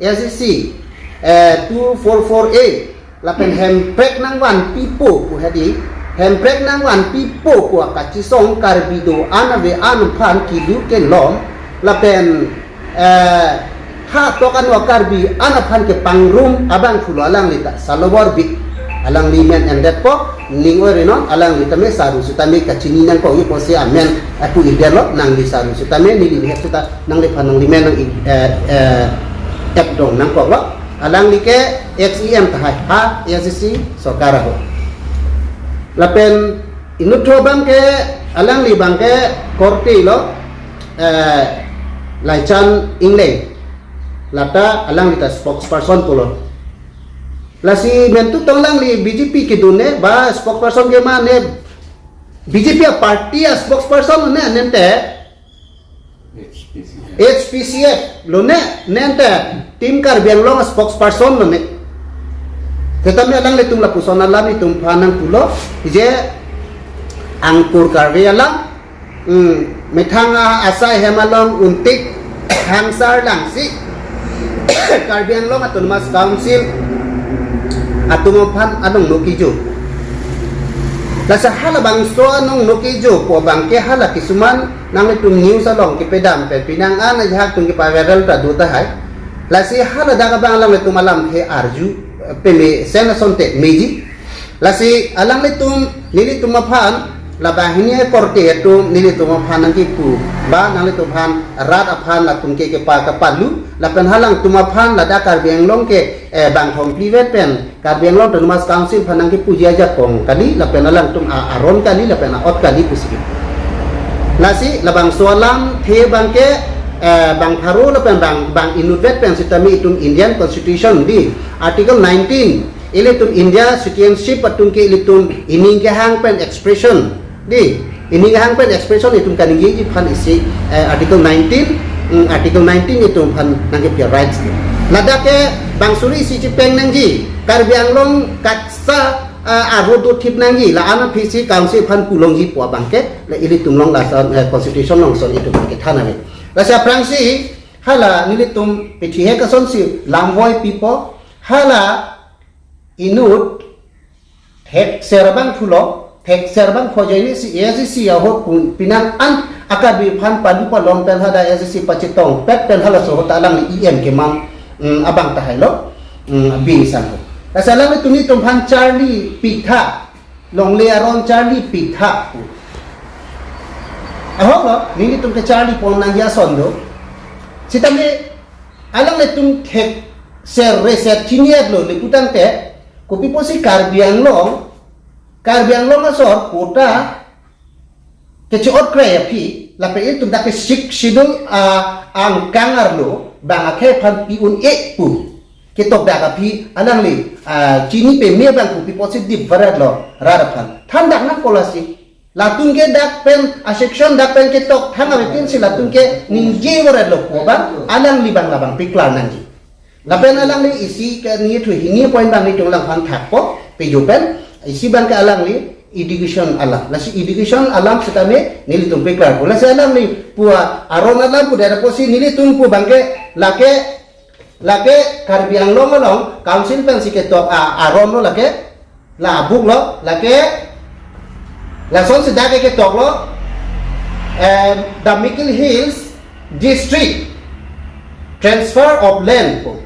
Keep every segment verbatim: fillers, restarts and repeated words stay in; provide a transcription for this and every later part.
S E C, eh, two four four A, lapen Hemprek nangvanpipo pu hedi, Hemprek nangvanpipo pu akachesong Karbi do-an ave-an aphan kilu kelom, lapen, eh, ha tok anua Karbi an aphan kepangrum abangphu lo alangli ta Salovar Bey. Alangli men endetpo, ning oi rinon, alangli tame saru sitame kachini nangkok-ikpo si amen apu ider lo, nangli saru sitame, neli hek sita, nangliphan nangli men nang i-, eh, eh, epdong nangkok lo. Alangli ke ex E M tahai, ha S E C sorkar ahut. Lapen inut tho abang ke, alangli abang ke korte lo, eh, Laichan Engleng. Lata alangli ta spokesperson pulo. Lasi mentu tong alangli B J P kedun ne, ba spokesperson ke ma ne, B J P a party a spokesperson ne, nente H P C F. H P C F lo ne, nente Team Karbi Anglong a spokesperson lo ne. Tetapi alanglitum lapuson alam itum aphan nangpulo, je angkur Karbi alam, hmm, methang a-, asai hem along untik hangsar langsi Karbi Anglong Autonomous Council atum aphan anong nokijo. Lasi halabangso anong nokijo pu abang ke hala kisuman nanglitum news along kepedam pen penang an ajahak atum kepa-viral ta do tahai. Lasi haladak abang alanglitum alamthe arju, eh, pemesen asonte meji. Lasi alanglitum nelitum aphan, labang hini korte atum nelitum aphan nangkipu, ba nanglitum aphan rat aphan latum ke kepa kepalu, lapen halangtum aphan ladak Karbi Anglong ke, eh, bang thom phli vet pen Karbi Anglong Autonomous Council aphan nangkipuji ajakong kali, lapen alangtum a-, aron kali, lapen a-ot kali pusi. Lasi labangso alamthe abang ke, eh, bang pharo lapen bang, bang inut vet pen sitame itum Indian Constitution di Article nineteen, ilitum India citizenship atum ke ilitum ining kehang pen expression di, ining kehang pen expression itum kaningjeji aphan isi, eh, Article nineteen, mm, Article nineteen itum aphan nangkepi rights di. Ladak ke bang suri isi chepeng nangji, Karbi Anglong katsa, eh, arho dothip nangji, la-an aphi si council aphan pulongji pu abang ke, la ilitum along lason, eh, constitution along son itum aphan kethan ave. Lasi aphrangsi hala nelitum pithihek asonsi lamvoi pipo, hala inut thekser abangphu lo, thekser abangphu ajoine si A S D C ahut pun penang an a-Karbi aphan palu palom pen hadak A S D C pachetongpet pen halaso ahut alangli E M kemang, mm, abang tahai lo, mm, bini sangho. Lasi alanglitum nelitum aphan charli pitha, longle aron charli pitha pu. Ahok lo, nelitum ke charli pon nangji ason do. Sitame alanglitum thekser reser chiniat lo le putangte, kopi pusi Karbi Anglong, Karbi Anglong asor quota keche-ot krei aphi, lapen itum dak ke Sixth Schedule, ah, angkang arlo bang akhei aphan pi un-e pu ketok dak aphi alangli, ah, chini peme abang kopi pusi dip varet lo rat aphan. Than dak nangpo lasi. Latum ke dak pen, a-section dak pen ketok thang ave pinsi latum ke ningje varet lo pu abang, alangli abang labang paklar nangji. Lapen alangli isi ke ni thu hini point abang nelitum alangphan thakpo, pejo pen, isi abang ke alangli education alam. Lasi education alam sitame nelitum paklarpo. Lasi alangli pu aron alam pu dera pusi nelitum pu abang ke, lake, lake Karbi Anglong along council pensi ketok a, aron lo lake, la abuk lo, lake, lasonsi dak ke ketok lo, em, the Mikir Hills District transfer of land pu.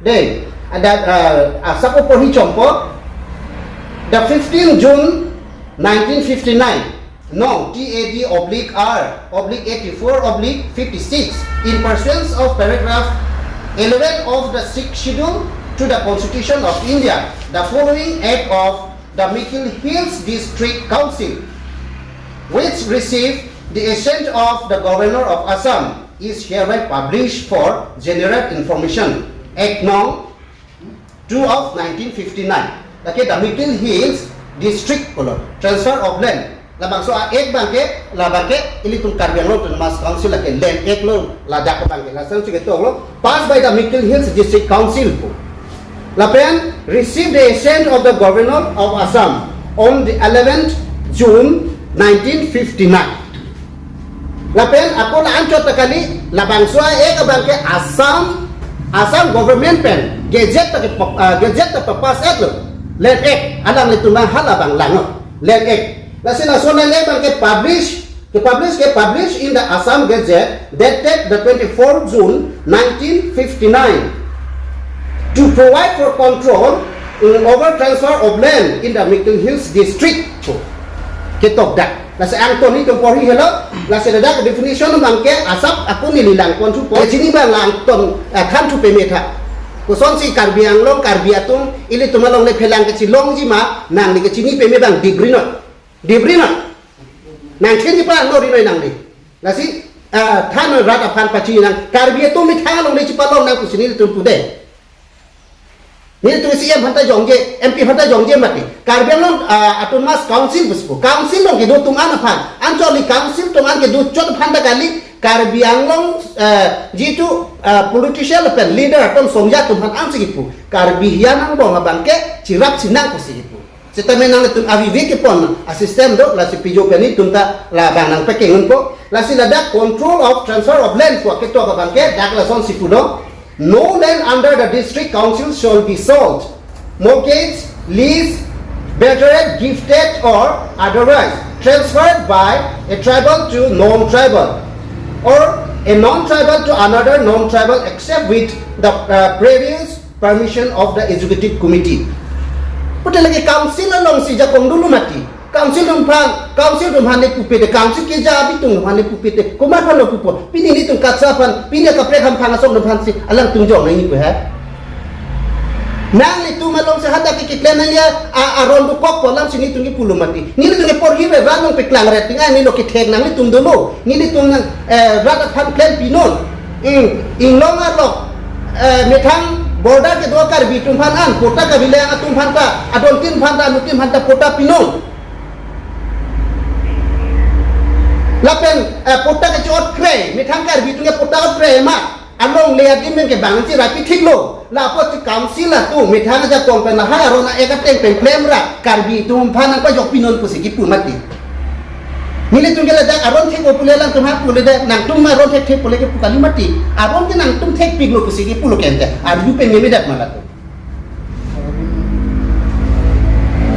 Dei, ada, eh, asap opor hi chompo, the fifteenth June nineteen fifty-nine, nong T A D oblique R oblique eighty-four oblique fifty-six, in pursuance of paragraph eleven of the Sixth Schedule to the Constitution of India, the following act of the Mikir Hills District Council, which received the assent of the Governor of Assam, is hereby published for general information. Act Nong two of nineteen fifty-nine. Lake the Mikir Hills District pulo, transfer of land. Labangso a-act abang ke, labang ke ilitum Karbi Anglong Autonomous Council lake Land Act lo, ladak abang ke. Lasonsi ketok lo, passed by the Mikir Hills District Council pu. Lapen received the assent of the Governor of Assam on the eleventh June nineteen fifty-nine. Lapen ako la-anchot ta kali, labangso a-act abang ke Assam Assam government pen gazette ta ke, ah, gazette ta pass-etlo. Land Act, alanglitum abang hala abang langlo. Land Act. Lasi laso Land Act abang ke publish, ke publish, ke publish in the Assam Gazette dated the twenty-fourth June nineteen fifty-nine to provide for control, mm, over transfer of land in the Mikir Hills district. Ketok dak. Lasi angton nelitum porhi helo, lasi ladak definition abang ke asap ako neli lang pon thupo. Chini abang la angton, eh, than thu peme tha. Kosonsi Karbi Anglong, Karbi atum, ilitum alongle phelang kechelongji ma, nangli kechini peme abang dibri non. Dibri non. Nang chiniji pa no ri noi nangli. Lasi, eh, than noi rat aphan pachini nang. Karbi atum methang alongle chepalong nang pusi nelitum pudet. Nelitum C M aphanta jongje, M P aphanta jongje mati. Karbi Anglong, ah, Autonomous Council pusi pu. Council along kedo atum an aphan. Anchot li council atum an kedo chot aphanta kali Karbi Anglong, eh, jitu, ah, politician lapen leader atum songja atum aphan ansi kipu. Karbi hian angbong abang ke cherap sinang pusi kipu. Seta me nanglitum avivi kepon a-system do, lasi pijo pen nelitum ta labang nangpekeng unpo. Lasi ladak control of transfer of land pu ketok abang ke dak lasonsi pulo. No land under the district council shall be sold, mortgaged, leased, bartered, gifted, or otherwise transferred by a tribal to non-tribal, or a non-tribal to another non-tribal, except with the, uh, previous permission of the executive committee. Pute lake council alongsi jakong dolo mati. Council atum aphan, council atum aphan le pupe de, council keja abitung aphan le pupe de, komat aphan lo pupo. Pini nelitum KATSA aphan, pini kaprek hamphang asong atum aphansi alangtum jong nangji pu he. Nanglitum alongsi hadak ke keklem nangji a, aron dokok pu alamsi nelitum kipulo mati. Nelitum ke porhi re rat along peklang re ting ai neli lo kethek nanglitum dolo. Nelitum nang, eh, rat aphan klem pinon. Hmm, Inglong arlo, eh, methang border kedo Karbi atum aphan an, patta kavile atum aphanta, adontin aphanta, anutin aphanta patta pinon. Lapen, eh, patta kecho-ot kre, methang Karbi atum ke patta ot kre ma. Alongle adim pen ke bangsi rapi thiklo. Lapu si council atum, methang ajakong pen lahai aron a-act ateng pen klemra, Karbi atum aphan nangpajok pinon pusi kipu mati. Nelitum ke ladak aron thek-o pule alangtum ha pule de, nangtum aron thekthek pule kipu kali mati. Aron ke nangtum thekpiklo pusi kipulo kente. Arju pememe det ma latum.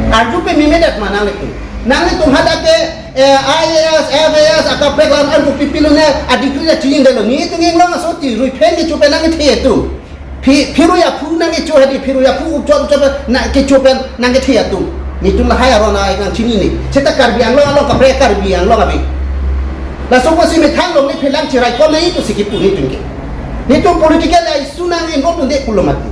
Arju pememe det ma nanglitum. Nanglitum hadak ke, eh, I A S, F A S, akaprek lan an pu pipilo ne, a-degree la chini delo. Nelitum Inglong aso ti rui phen kecho pen nangkethe atum. Phi, phirui aphu nangkecho hadi, phirui aphu upchot upchot nangkecho pen nangkethe atum. Nelitum lahai aron a nangchinine. Seta Karbi Anglong along kaprek Karbi Anglong abi. Laso pusi methang alongle phelang cherai kon nangji pusi kipu nelitum ke. Nelitum political issue nang-involve dunde pulo mati.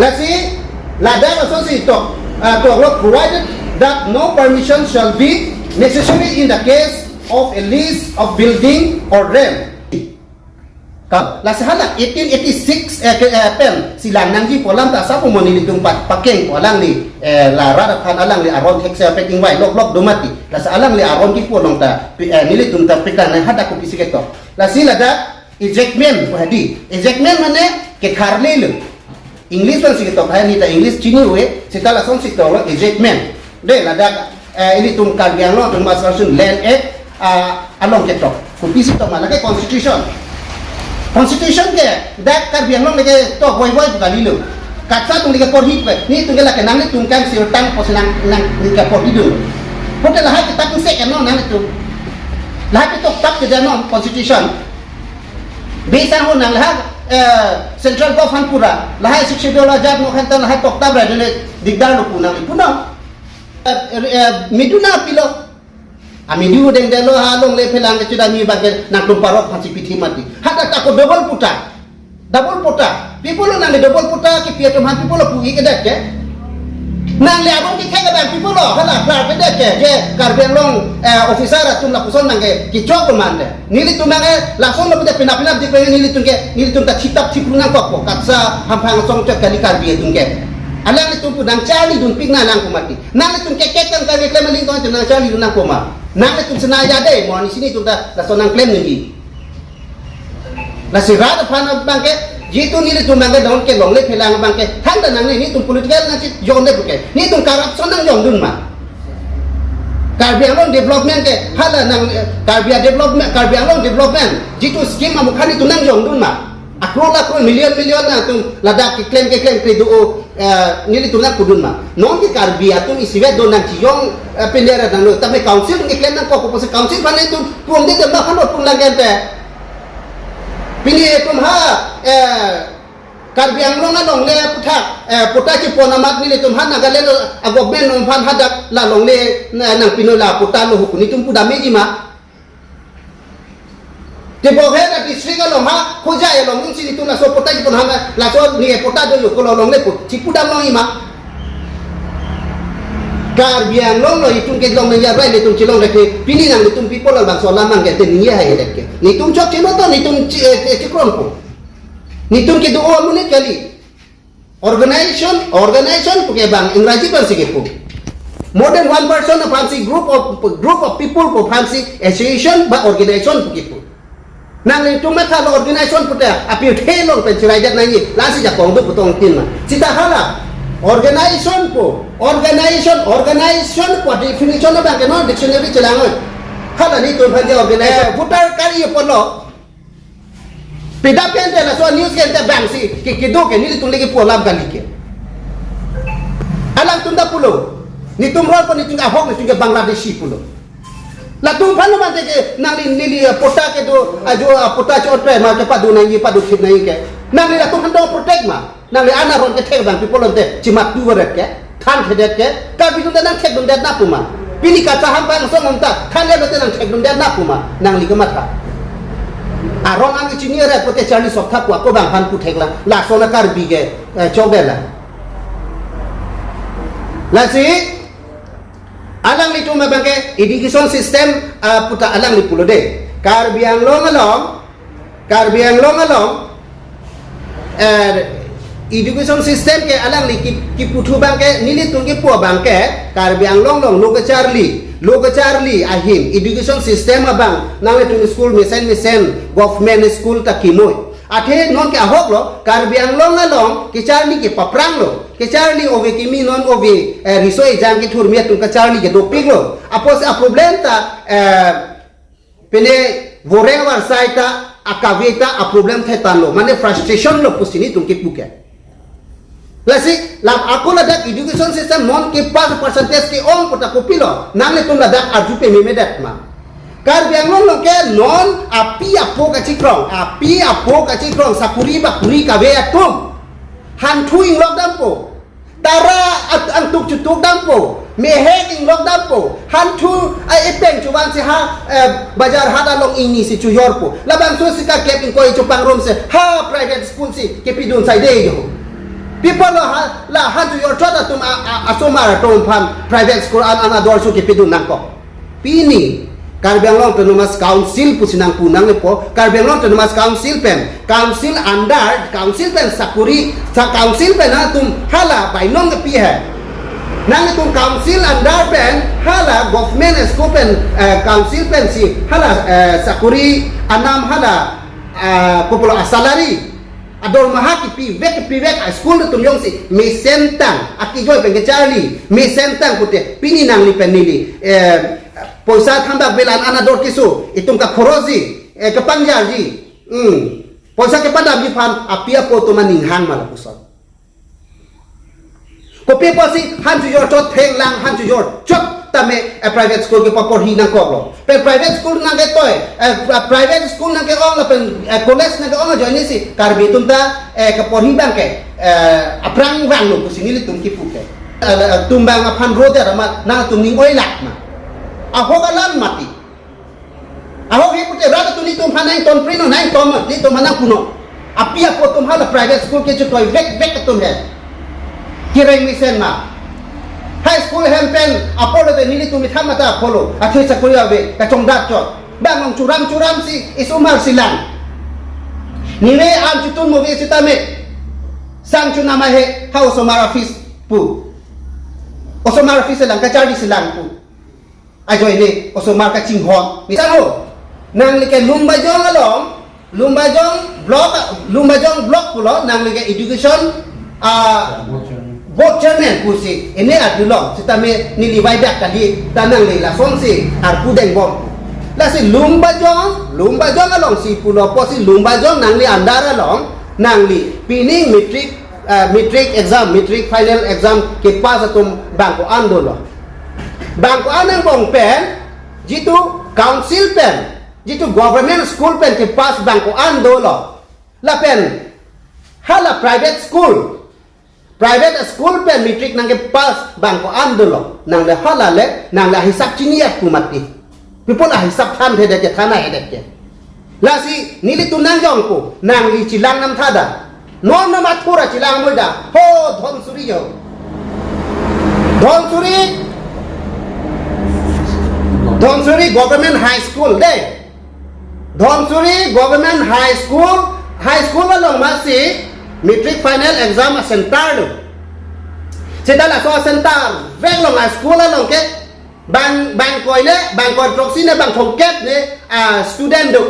Lasi ladak lasonsi tok, ah, toklo, provided that no permission shall be necessary in the case of a lease of building or rent. Ka, lasi hala eighteen eighty-six, eh, ke, eh, pensi lang nangji pu alam ta asap mo nelitum pa-, pakeng pu alangli, eh, la rat aphan alangli aron thekse packing vai lok lok do mati. Lasi alangli aron kipu along ta, pi-, eh, nelitum ta peklang nang hadak kopisi ketok. Lasi ladak ejectment pu hadi. Ejectment mane ketharlelo. English pensi ketok hai, neli ta English chini ave, seta lasonsi toklo ejectment. De ladak, eh, ilitum Karbi Anglong Autonomous Council Land Act, ah, along ketok. Kopisi tok ma lake constitution. Constitution ke dak Karbi Anglong lake tok voi voi pu kalilo. KATSA atum lake porhi pe. Nelitum ke lake nanglitum kan sirtang pusi nang, nang, neli ke porhi dun. Pute lahai ke tap se ke non nanglitum. Lahai ke toktap ke non constitution. Bisa ho nang lahai, eh, central government pura, lahai Sixth Schedule ajat mo khan ta lahai toktap ra jene dikdar lo pu nangli pu non. Eh, eh, midu na pilo. Ami du dengdelo ha alongle phelang kecho dami abang ke nangtum parok aphansi pithi mati. Hadak ta ko double patta. Double patta. Pi pulo nangli double patta kipi atum aphan pi pulo pu-ik-edet ke. Nangli aron kethek abang pi pulo hala klar kedet ke. Je Karbi Anglong, eh, officer atum lapuson nangke kechok pemande. Nelitum nang, eh, lason lo pute penap penap dik pen nelitum ke, nelitum ta thitap thipru nangkokpo, KATSA hamphang asong chot kali Karbi atum ke. Alanglitum pu nangcharli dunpik nang nangpo mati. Nanglitum ke kek kan kami klem aling tong nangcharli dun nangpo ma. Nanglitum sena ya de, mo anisi nelitum ta lason nangklem nangji. Lasi rat aphan abang ke, jitu nelitum abang ke don ke longle phelang abang ke, thangta nangne nelitum political nangchijong de puke. Nelitum corruption nangjong dun ma. Karbi Anglong development ke hala nang, eh, Karbi development, Karbi Anglong development jitu scheme amukha nelitum nangjong dun ma. Akroi akroi, million million nangtum ladak keklem keklem kre do, eh, nelitum nangpudun ma. Non ke Karbi atum isivet do nangchijong, eh, pender nang lo. Tapi council atum keklem nangkok, kopusi council aphan nangtum pungde dem aphan lo pung lang gente. Pini itum ha, eh, Karbi Anglong along le aphuthak, eh, patta chepon amat nelitum ha Nagaland a government aphan hadak la longle, eh, nangpinoi, la patta lo hu pu nelitum pudam meji ma. Te bohe na district along ha, Hojai along nung si nelitum laso patta chepon ha, laso ne patta do yo ko lo longle pu chipudam longji ma. Karbi Anglong lo itum kelong nangji arve nelitum chelong reke, pini nanglitum people labangso alam mang ke te ningje hai reke. Nelitum chokche no to, nelitum chi-, eh, eh, chikron po. Nelitum kedo amonit kali. Organization, organization pu ke bang Ingraji aphan si kepu. More than one person aphan si, group of, group of people pu aphan si association ba organization pu kepu. Nanglitum matha lo organization pute apirthe along pen chiraidet nangji, lasi jakong do pu tongtin ma. Seta hala organization pu, organization, organization pu definition abang ke non dictionary chelang oi. Hala nelitum aphan ke organization. Eh, voter card ye pon lo. Pida pen te laso news ke te bang si ke, kedo ke nelitum le kepu alam kali ke. Alangtum ta pulo. Nelitum rong pu nelitum ahok nelitum ke Bangladeshi pulo. Latum aphan mate ke nangli neli, eh, patta kedo ajo, eh, patta chot pe ma kepadu nangji, padu thip nangji ke. Nangli latum aphan do protect ma. Nangli ana aron kethek abang people ante chimat tu varet ke, thanthedet ke, Karbi atum ta nangthekdundet na pu ma. Pini kachaham bang song om ta, thandet lote nangthekdundet na pu ma, nangli kematha. Aron ang chini aret pute charli sok tha pu ako bang aphan pu thek lang, laso na Karbi ke, eh, chokdet lang. Lasi, alanglitum abang ke education system, ah, puta alangli pulo de. Karbi Anglong along, Karbi Anglong along, eh, education system ke alangli ki, kiputhu abang ke, nelitum kipu abang ke, Karbi Anglong along lo kacharli, lo kacharli ahin, education system abang, nanglitum school mesen mesen, government school ta kimoi. Athe non ke ahok lo, Karbi Anglong along, kacharli ke paprang lo, kacharli ove kimi non ove, eh, riso ejang kethurmi atum kacharli ke dopik lo. Apotsi a problem ta, eh, pene voreng varsai ta, akave ta, a problem thetan lo, mane frustration lo pusi nelitum kipu ke. Lasi, lam ako ladak education system non ke pass percentage ke-ong puta kopilo, nanglitum ladak arju pememedet ma. Karbi Anglong along ke non api apo kachikrong, api apo kachikrong, sakuri bakuri kave atum. Hanthu inglok dampo. Tara at-, angtuk chutuk dampo, mehek inglok dampo, hanthu a epeng chuvan si ha, eh, bajar hat along ingni si chujorpo. Labangso si kakep ingkoi chupangrum si ha private school si kepidun saide jo. People lo ha, la han chujor chot atum a, a, asomar atum aphan private school an, an ador su kepidun nangkok. Pini Karbi Anglong Autonomous Council pusi nangpu nanglepo, Karbi Anglong Autonomous Council pen, council under, council pen sakuri, sa council pen atum hala bainong kepi he. Nangtum council under pen hala government school pen, eh, council pen si hala, eh, sakuri anam hala, eh, kopilo asalary. Adormaha kepivek kepivek a school atum jongsi mesen tang, akijoi pen kecharli mesen tang pute pini nangli pen neli, eh, poisa thambak belan an ador keso, itum kakhorosi, eh, kepangjarji. Hmm. Poisa kepadamji aphan api apo atum aning hang ma lapuson. Kopi apotsi han chujor chot thenglang han chujor chot tame, eh, private school kepaporhi nangkoklo. Pen private school nangketoi, eh, private school nangke-ong lapen, eh, college nangke-ong ajoine si Karbi atum ta, eh, kaporhi abang ke, eh, aphrang vanglo pusi nelitum kipu ke. Eh, eh, atum abang aphan rode amat nangtum ning oilak ma. Ahok alam mati. Ahok he pute rat atum nelitum aphan nangton prino nangton ma, nelitum aphan nangpuno. Api apo atum hala private school kechotoi vek vek atum he. Kereng mesen ma. High school hem pen apor lote nelitum methang mata apor lo. Athe sakuri ave kachongdat chot. Bang long churam churam si isomar si lang. Nire an chutun movi sitame. Sang chunama he ha osomar office pu. Osomar office lang kacharli si lang pu. Ajoine osomar kachinghon. Misalo, nangli ke Lumbajong along, Lumbajong block, Lumbajong block pulo, nangli ke education, ah, board chairman pusi, ini adulong, sitame neli vaidak kali, ta nangli lasonsi arpu dengbom. Lasi Lumbajong Lumbajong alongsi pulo pusi Lumbajong nangli under along nangli pining matric, eh, matric exam, matric final exam kepass atum bang ko-an dolo. Bang ko-an angbong pen jitu council pen, jitu government school pen kepass bang ko-an dolo. Lapen hala private school, private school pen matric nangkepass bang ko-an dolo. Nangli hala le, nangli ahisap chini ya pu mati. People ahisap thanthedet ke, thanthedet ke. Lasi nelitum nangjong pu, nangli chelang nangtha da. Non non athura chelang moi da. Ho, Dhansiri yo. Dhansiri, Dhansiri Government High School de. Dhansiri Government High School, High School along masi matric final exam a-center lo. Seta laso a-center vek along a-school along ke bang, bang ingkoi ne, bang ingkoi throksi ne, bang thomkep ne, ah, student do.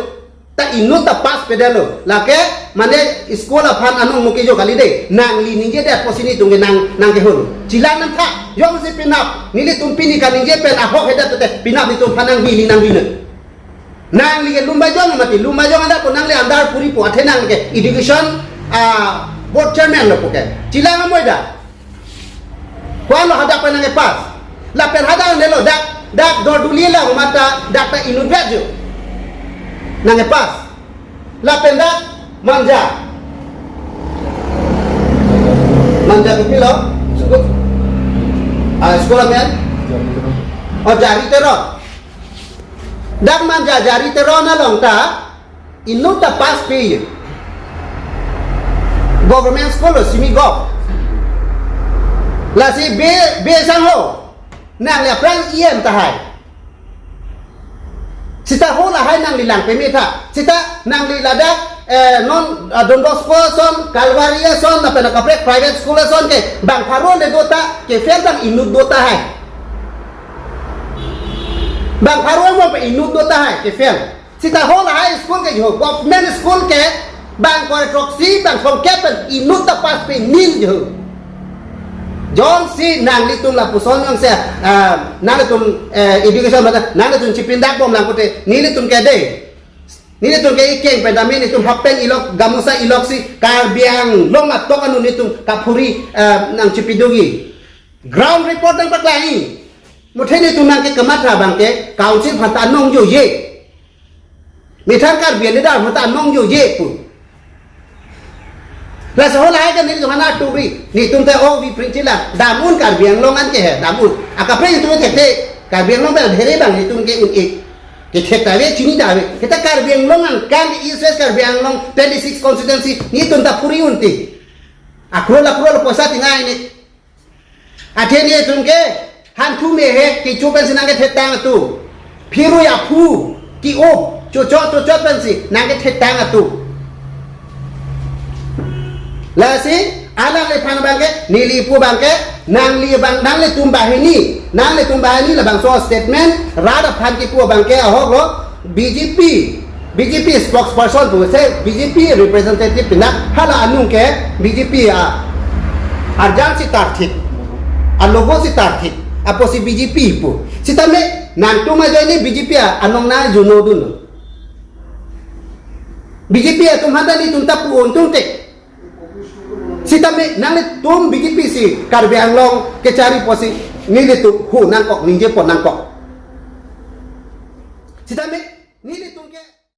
Ta inut ta pass pedetlo. Lake mane school aphan anong muke jo kali de. Nangli ningjedet pusi nelitum ke nang, nangkeholo. Chelang nangtha. Jongsi penap nelitum pini kaningje pen ahok hedet te penap nelitum aphan nangbi, neli nangbi ne. Nangli ke Lumbajong mati, Lumbajong anda ko nangli under puri po, athe nangli ke education, ah, board chairman lo puke. Chelang amoi da. Ko-an lo hadak pen nangkepass. Lapen hadak ne lo dak, dak Dorduli lo mata dak ta inutvet jo. Nangkepass. Lapen dak Manja. Manja kopi lo? School. Ah, school amen? Oh, Jari Teron. Dak Manja Jari Teron along ta inut ta pass pe. Government school lo, semi gov. Lasi be, be sang ho. Nangli aphrang E M tahai. Seta ho lahai nangli lang peme tha. Seta nangli ladak, eh, non, ah, Don Bosco ason, Calvary ason, lapen kaprek private school ason ke bang pharo le do ta, ke fail bang inut do tahai. Bang pharo mo pe inut do tahai, ke fail. Seta ho lahai school ke jo, government school ke bang ingkoi throksi, bang thomkep pen inut ta pass pe nil jo. Jongsi nanglitum lapuson jongsi, ah, nanglitum, eh, education mata, nanglitum chepindak bom lang pute, nelitum ke de. Nelitum ke ikeng pen dami nelitum half pant ilok, gamusa ilok si, Karbi Anglong atok anu nelitum kaphuri, eh, nangchepidogi. Ground report nangpaklangji. Muthe nelitum nangke kamatha abang ke, council aphan ta anong joje. Methang Karbi aleader aphan ta anong joje pu. Laso ho lahai ke nelitum hana turi. Nelitum te o vi princhila. Dam un Karbi Anglong an ke he. Dam un. Akaprek nelitum ke te. Karbi Anglong pen dhere bang nelitum ke un-e. Kethek ta ave, chini ta ave. Kita Karbi Anglong angkang ke East West Karbi Anglong twenty-six constituency. Nelitum ta phuri unti. Akrol akrol poisa tingai ne. Athe nelitum ke hanthu mehek kecho pensi nangkethetang atum. Phirui aphu ke-op chochot chochot pensi nangkethetang atum. Lasi alangliphan abang ke, neli pu abang ke, nangli abang, nanglitum banghini, nanglitum banghini labangso statement rat aphan kipu abang ke ahok lo, B J P, B J P spokesperson pu se B J P representative pina hala anung ke B J P a arjan si tarthik, a logo si tarthik, apotsi B J P pu. Sitame nangtum ajoine B J P a anong na juno dun. B J P atum handa nelitum ta pu untung te. Sitame nanglitum B J P si Karbi Anglong kechari pusi nelitum hu nangkok, ningje pon nangkok. Sitame